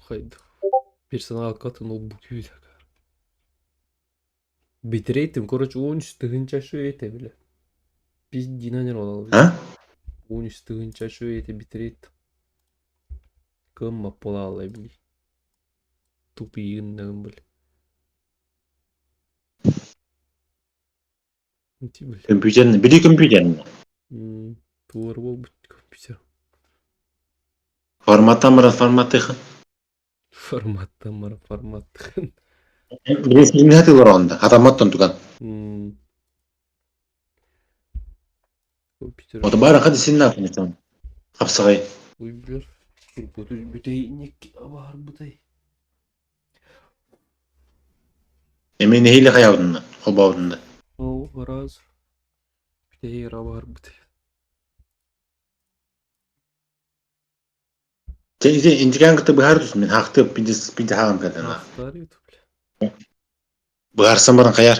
Хайдах персоналкатын ноутбук Битрейтим, короче, 13 тыһыынча үчүгэй бile. Пиздина ол А? 13 тыһыынча үчүгэй битрейт. Кымма полаалай били. Тупиигин били. Компьютерный. Били компьютерный. Туор буолбут компьютер. Форматтан баран форматтыхын. Форматтан баран форматтыхын. Били силмиһэ тылар онда. Хатамматтан туган. Компьютер. Ото бары хады синна Хапсагай. Уй билер. Бүтэйник бар бутай. Эми нэһиилэ хайабытынна, холбообутунна. Ол раз бүтэйи бар бутай. Чэ ити интикаан кытта быһаар түс мин хаахтыы пидис пиди хаам кэлэн. Ахтар ютуб. Быһаарсан баран хайар.